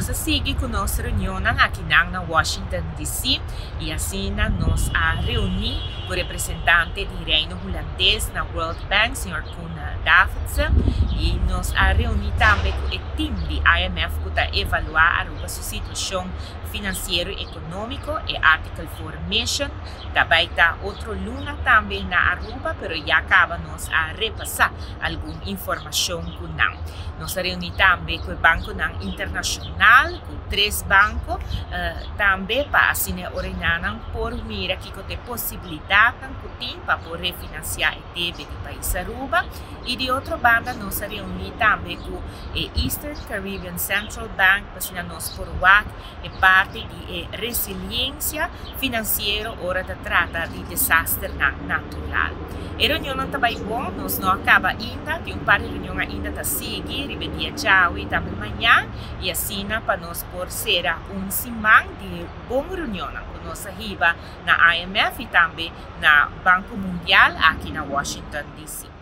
Nos a sigui ku nos reunionnan akinan na Washington DC i asina nos a reuní ku representante di Reino Hulandes na World Bank, señor Koen Davidse, i nos a reuní tambe ku e tim di IMF ku ta evaluá Aruba su situashon finansiero i ekonómiko, e Article 4 Mission ta bai ta otro luna tambe na Aruba, pero ya kaba nos a repasá algun informashon ku nan. Nos a reuní tambe ku e bankonan internashonal, ku tres banko tambe pa asina e orenanan por mira kiko ta e posibilidatnan ku tin pa por refinansiá e debe di pais Aruba. I di otro banda nos a reuní tambe ku e Eastern Caribbean Central Bank pa asina nos por wak e parti di e resiliensia finansiero ora ta trata di desasternan natural. E reunionnan ta bai bon, nos no a kaba ainda, tin un par di reunion ainda ta sigui riba e dia djawe i tambe mañan, i asina pa nos por sera un siman di bon reunionnan ku nos a hiba na IMF i tambe na Banko Mundial aki na Washington DC.